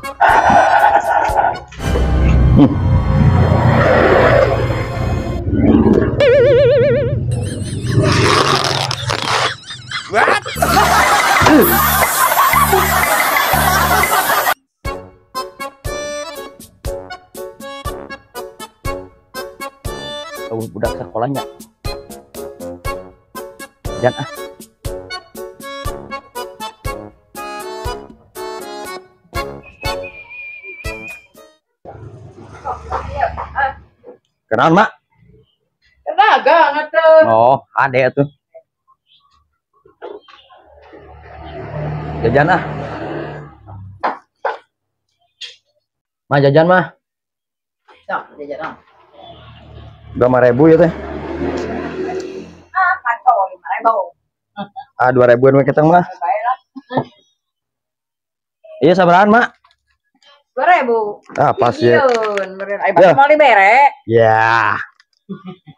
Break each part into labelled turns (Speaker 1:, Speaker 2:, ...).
Speaker 1: What?
Speaker 2: Budak sekolahnya. Jangan ah. Kenal, Mak?
Speaker 3: Dagang atuh.
Speaker 2: Oh, ade atuh. Jajan ah. Ma jajan mah.
Speaker 3: Sok, jajan ah.
Speaker 2: 5.000 ya teh.
Speaker 3: Ah, kacau 5.000.
Speaker 2: Ah, 2.000-an we ketang mah. Iya sabarahan, Mak?
Speaker 3: 2.000.
Speaker 2: Ah, pas ya.
Speaker 3: Ayo mau dibere.
Speaker 2: Ya.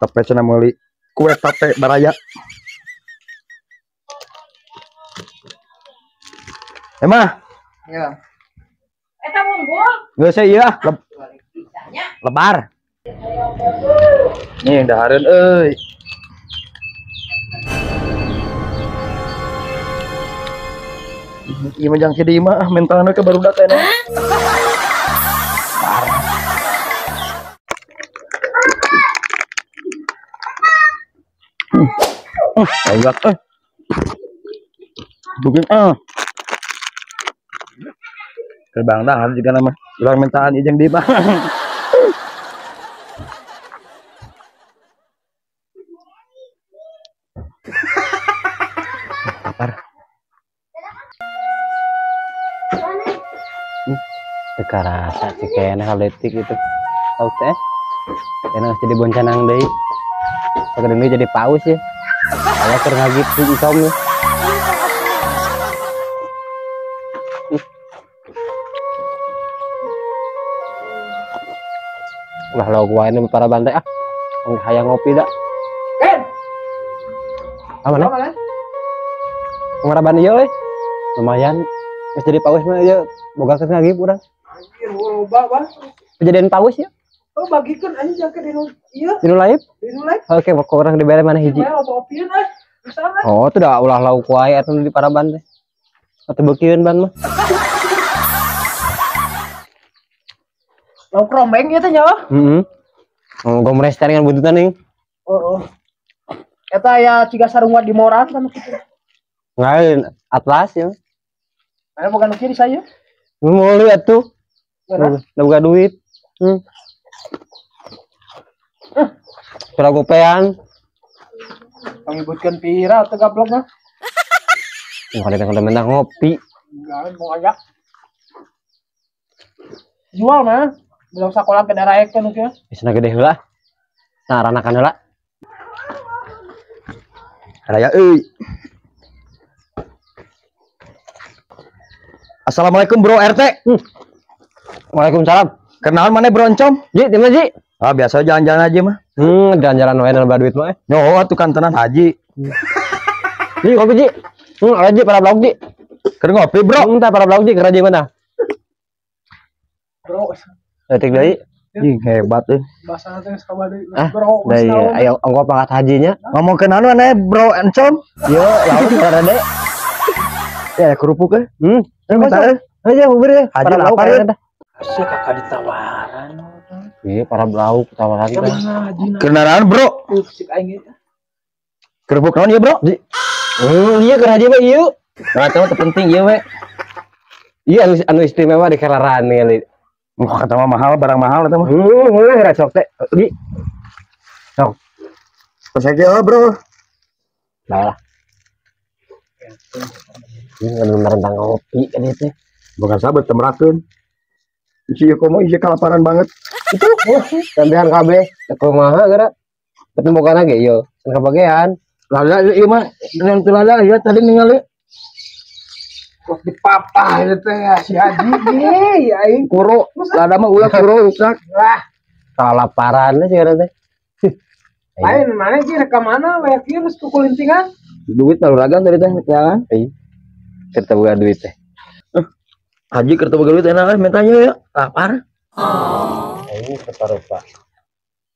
Speaker 2: Tape cenah meuli kue tape baraya. Mah.
Speaker 3: Ya. Eta unggul.
Speaker 2: Geus ieu lebar. Nih dahareun euy. Ieu mah jang di imah mentalna ke barudak teh. Ayak eh. Bukan ah. Kerbang dahar juga nama. Urang mintaan ieu jeung di imah. Lapar.
Speaker 4: Teu karasa sih kayaknya haletik gitu. Tahu teh. Enak jadi boncanang deui. Sakedeung jadi paus ya. Aya keur ngagip si Isom ya. Ulah lo gua ini para bantai ah. Hayang ngopi dah.
Speaker 3: Ken.
Speaker 4: Ah mana? Ngaraban ieu euy. Lumayan geus jadi paus mah ieu boga geus ngagip urang.
Speaker 5: Anjir loba bah.
Speaker 4: Kejadian paus ya?
Speaker 5: Oh bagikeun anjing jangke di nu ieu.
Speaker 4: Di nu live?
Speaker 5: Di nu live.
Speaker 4: Oke, pokok urang dibere mana hiji.
Speaker 5: Opieun euy.
Speaker 4: Oh, itu dah ulah lauk wae atuh di paraban teh. Atuh beukieun ban mah.
Speaker 5: Lauk rombeng ieu teh nya.
Speaker 4: Heeh. Oh, gomres teh dengan buntutan nih.
Speaker 5: Heeh. Eta aya ciga sarua di moran kan kitu.
Speaker 4: Lain atlas ya.
Speaker 5: Aya boga nu kieu di saya.
Speaker 4: Meuli atuh. Udah boga duit. Pira gopean.
Speaker 5: Pangibutkeun pira teh gablok mah.
Speaker 4: Bukan datang menang ngopi.
Speaker 5: Enggak, mau ajak. Jual mah. Belum sekolah ke daerah kan kieu.
Speaker 4: Geus gede heula. Nah, ranakan heula.
Speaker 2: Raya euy. Assalamualaikum Bro RT.
Speaker 4: Waalaikumsalam.
Speaker 2: Kenalan mana Bro Encom?
Speaker 4: Ji, di mana Ji?
Speaker 2: Ah, biasa jalan-jalan aja mah.
Speaker 4: Jalan-jalan wae nambah duit mah.
Speaker 2: Yo, atuh kantenan haji.
Speaker 4: Ji, kopi Ji. Haji para blog Ji.
Speaker 2: Keur ngopi, Bro.
Speaker 4: Tah para blog Ji keur haji mana?
Speaker 5: Bro.
Speaker 4: Detik deui.
Speaker 2: Ih, hebat euy.
Speaker 5: Bahasa teh sabar deui. Bro.
Speaker 4: Ayo ongko pangkat hajinya.
Speaker 2: Ngomongkeun anu aneh Bro Encom.
Speaker 4: Yo, lauk para dede.
Speaker 2: Ya kerupuk euy.
Speaker 4: Minta aja bubur ya.
Speaker 2: Haji lapar ya.
Speaker 5: Sia kakak ditawaran.
Speaker 4: Iya, para lauk tawaran teh.
Speaker 2: Kendaraan, Bro.
Speaker 5: Sik aing eta.
Speaker 2: Kerupuk naon ieu, Bro?
Speaker 4: Iya keur haji mah ieu.
Speaker 2: Nah, eta mah teu penting ieu we.
Speaker 4: Iya anu istimewa di kelaran nih.
Speaker 2: Wah, kata mah mahal, barang mahal eta mah.
Speaker 4: Mulai geura sok teh. Di. Sok.
Speaker 2: Pesek ieu, Bro.
Speaker 4: Bae lah. Ini bener tentang ngopi kan itu.
Speaker 2: Bukan sahabat temerakeun. Isi komo isi kalaparan banget.
Speaker 4: Itu sampean kabeh kumaha geura. Ketemu kana ge ieu, can kabagean.
Speaker 2: Lala ieu mah yang teu lala ieu tadi ningali.
Speaker 5: Kok dipapah ieu teh si Haji nih aing
Speaker 2: kuro. Lada mah ulah kuro rusak.
Speaker 5: Wah,
Speaker 4: kalaparan sih geura teh.
Speaker 5: Lain mana sih rek ka mana we kieu geus kukulintingan.
Speaker 2: Duit baluragan tadi teh jangan.
Speaker 4: Iya. Kita boga duit teh.
Speaker 1: Haji keur teu boga duit enak mintanya ya. Lapar.
Speaker 4: Aing keparupa.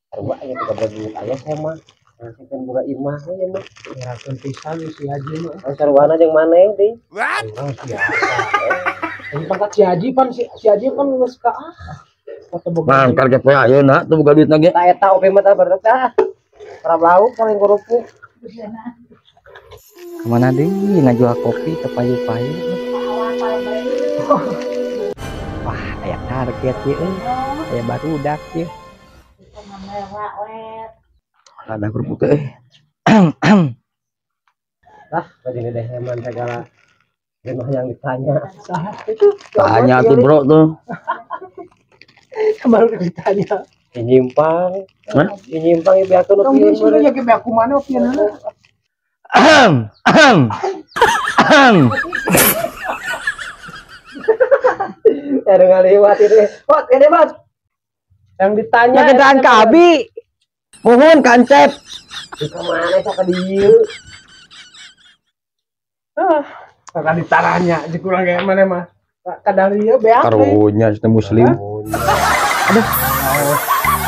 Speaker 4: Sarua aya teu boga duit aya saya mah. Kan boga imah we mah.
Speaker 5: Ngerakeun pisan si Haji mah.
Speaker 4: Sarwana jeung maneh deui.
Speaker 5: Urang biasa. Ini pangkat si Haji pan si Haji pan geus ka ah.
Speaker 1: Nah, target poe ayeuna teu boga duit ge.
Speaker 4: Tah eta oge mah tah barudak. Para lauk paling kerupuk.
Speaker 6: Kemana deui ngajual kopi teu payu-payu. Wah, aya target ieu euy. Aya barudak ieu.
Speaker 1: Ada kerupuk teh.
Speaker 4: Lah, bajine deh heman segala. Jenuh yang ditanya.
Speaker 1: Tanya tuh bro tuh.
Speaker 5: Baru ditanya.
Speaker 4: Nyimpang.
Speaker 1: Hah?
Speaker 4: Nyimpang ieu beakeun
Speaker 5: Tong
Speaker 4: opieun.
Speaker 5: di sini ya ge beak kumana opieunna.
Speaker 6: Ahem. Ahem. Ahem.
Speaker 4: Ada ngaliwat ini. Bot, ini bot. Yang ditanya.
Speaker 6: Nyagedan ka abi. Muhun kancep.
Speaker 4: Di kemana sok ka dieu?
Speaker 5: Ah, kan ditaranya jeung urang ge maneh mah. Kadar ieu beak.
Speaker 1: Karunya si muslim.
Speaker 6: Aduh.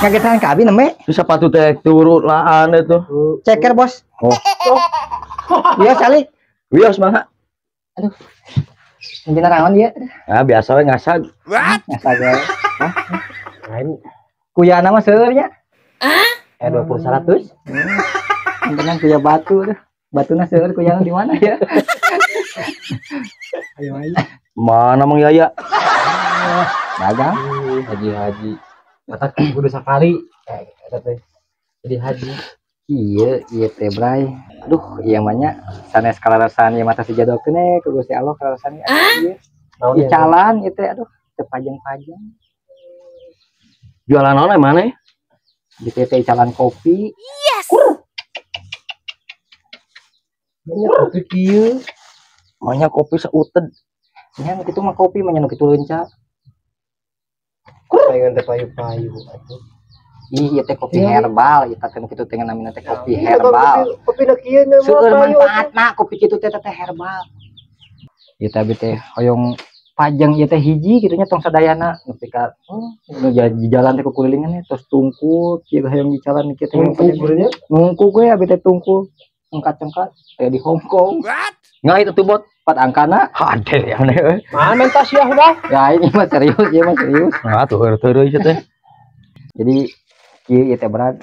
Speaker 6: Nyagetan ka abi neme.
Speaker 1: Itu sepatu teh turut laan itu.
Speaker 6: Ceker, Bos.
Speaker 1: Oh.
Speaker 6: Iya, sali.
Speaker 1: Wios mah.
Speaker 6: Aduh. Anjeunna naon ieu?
Speaker 1: Ah, biasa we ngasag.
Speaker 6: Ngasag we. Hah?
Speaker 4: Lain
Speaker 6: Kuyana mah seueur nya.
Speaker 4: 20 100.
Speaker 6: Anjeunna kuya batu tuh. Batuna seueur kuyana di mana ya?
Speaker 5: Ayo ayo.
Speaker 1: Mana Mang Yaya?
Speaker 6: Dagang.
Speaker 4: Haji-haji. Mata kudu sakali. Eta teh. Jadi haji.
Speaker 6: Iya, iya teh bray. Aduh, iya mah nya sanes kalarasan ieu mata sijadokeun we ku Gusti Allah kalarasan ieu. Icalan ieu teh aduh teu pajeng-pajeng.
Speaker 1: Jualan naon mana?
Speaker 6: Di teh icalan kopi.
Speaker 7: Yes.
Speaker 4: Nya kopi kieu.
Speaker 1: Manya kopi sauted.
Speaker 6: Nya nu kitu mah kopi mah nya nu kitu leunca.
Speaker 4: Pengen teh payu-payu atuh.
Speaker 6: Ih, ieu teh kopi herbal, ieu teh nu kitu teh namina teh kopi herbal.
Speaker 4: Kopi na kieu nya mah
Speaker 6: seueur manfaatna kopi kitu teh teh herbal. Ieu teh abi teh hoyong pajeng ieu teh hiji kitu nya tong sadayana nepi ka nu jalan teh kukulilingan tos tungkul kieu hoyong dicalan kieu teh
Speaker 4: nungku
Speaker 6: nungku we abi teh tungkul cengkat-cengkat aya di Hong Kong.
Speaker 1: Ngai itu bot
Speaker 6: 4 angkana.
Speaker 1: Hade aneh euy.
Speaker 5: Mana mentas ya udah.
Speaker 6: Ya ini mah serius, ieu mah serius.
Speaker 1: Ah tuh heureui ieu teh.
Speaker 6: Jadi ieu ieu teh berat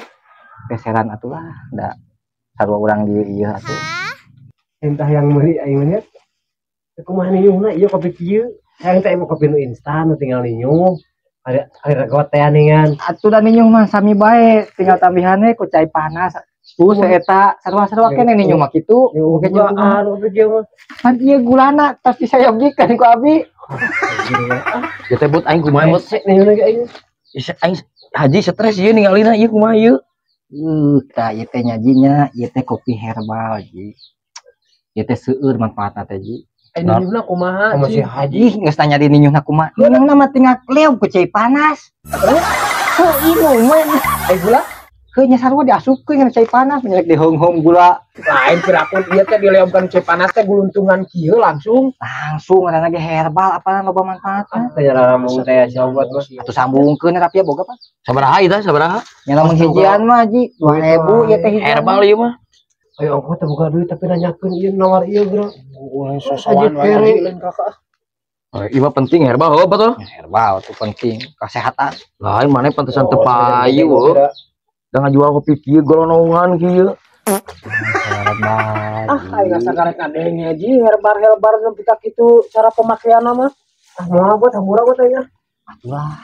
Speaker 6: peseran atuh lah da sarua urang di ieu atuh.
Speaker 4: Entah yang meuli aing mah nya. Kumaha ninyuhna ieu kopi kieu. Hayang teh mau kopi nu instan nu tinggal ninyuh. Ada air gotean ningan.
Speaker 6: Atuh da ninyuh mah sami bae, tinggal tambihannya ku cai panas. Eta sarua-sarua keneh ninyuh mah kitu.
Speaker 4: Oke gulaan kopi kieu mah.
Speaker 6: Pan ieu gulana tos disayogikeun ku abi.
Speaker 1: Ya teh bot aing kumaha bot
Speaker 4: ninyuhna ge aing.
Speaker 1: Aing haji stres ieu ningalina ieu kumaha ieu.
Speaker 6: Tah ieu teh nyajinya, ieu teh kopi herbal ji. Ieu teh seueur manfaatna teh ji.
Speaker 5: Ninyuhna kumaha
Speaker 4: si haji
Speaker 6: geus tanya di ninyuhna kumaha. Ninyuhna mah tinggal leub ku cai panas. Heuh ieu mah.
Speaker 5: Ai gula?
Speaker 6: Heuh nya sarua diasupkeun kana cai panas menyelek di hong-hong gula.
Speaker 5: Lain pirapun ieu teh dileobkeun cai panas teh guluntungan kieu langsung.
Speaker 6: Langsung ngaranna ge herbal apalah loba manfaatna.
Speaker 4: Teh rambung teh coba mah.
Speaker 6: Atuh sambungkeun tapi ya boga pan.
Speaker 1: Sabaraha ieu teh sabaraha?
Speaker 6: Nya lamun hijian mah ji 2000 ieu teh hijian.
Speaker 1: Herbal ieu mah.
Speaker 4: Ayo aku teh boga duit tapi nanyakeun ieu nawar ieu bro.
Speaker 5: Ulah sosokan wae lain kakak.
Speaker 1: Ieu mah penting herbal heuh betul.
Speaker 6: Herbal tuh penting kesehatan.
Speaker 1: Lain maneh pantesan teu payu heuh. Da ngajual kopi kieu golongan kieu.
Speaker 5: Ah, aing asa karek ngadenge ji herbal-herbal nepi ka kitu cara pemakaianna mah.
Speaker 4: Ah, moal buat murah buat aing.
Speaker 6: Atulah.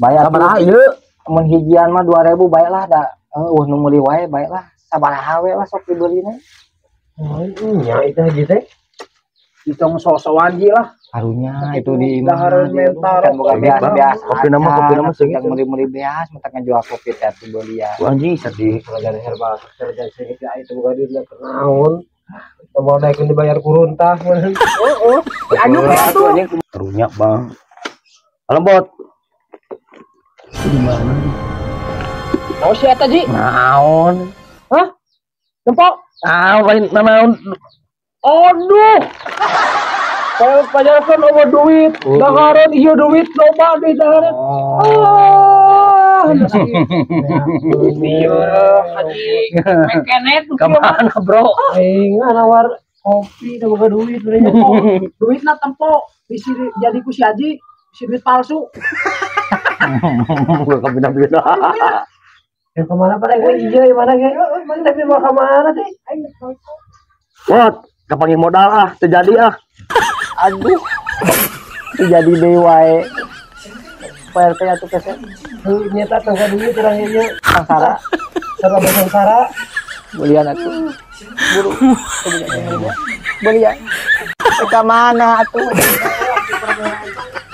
Speaker 6: Bayar
Speaker 1: sabaraha ieu?
Speaker 6: Mun hijian mah 2000 bae lah da eueuh nu meuli wae bae lah. Sabaraha we lah sok dibelina.
Speaker 4: Oh, nya itu haji teh.
Speaker 5: Ditong sosokan ji lah.
Speaker 6: Karunya itu di
Speaker 5: dahareun mental
Speaker 6: kan bukan biasa-biasa.
Speaker 1: Kopi nama
Speaker 6: segitu. Meuli-meuli beas mentak ngajual kopi teh dibelian.
Speaker 1: Anjing sedih.
Speaker 4: Pelajaran herbal kerja sedikit ya itu bukan duit naon. Mau naik dibayar kuruntah.
Speaker 5: Heeh. Anu tuh.
Speaker 1: Karunya, Bang. Lembot. Di mana?
Speaker 5: Naon si eta ji?
Speaker 1: Naon?
Speaker 5: Hah? Nempok?
Speaker 1: Naon lain naon?
Speaker 5: Aduh. Pajarkeun eueuh duit, dahareun ieu duit loba duit dahareun. Ah,
Speaker 3: Iya, Haji. Mekenet
Speaker 6: Kemana, Bro?
Speaker 5: Aing nawar kopi teu boga duit duitna tempo bisi jadi ku si Haji, bisi duit palsu.
Speaker 1: Bukan bina-bina.
Speaker 5: Ya kemana pada gue iya mana ge? Mana tapi mau kemana deh?
Speaker 1: Wah, kapanggih modal ah, teu jadi ah.
Speaker 6: Aduh. Teu jadi deui wae. Pak RT atuh keset.
Speaker 5: Heuh nyata teu duit urang ieu
Speaker 6: Sangsara.
Speaker 5: Sarua sangsara.
Speaker 6: Belian atuh. Buru. Belian. Ka mana atuh?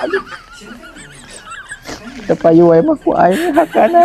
Speaker 6: Aduh. Teu payu wae mah ku aing hakana.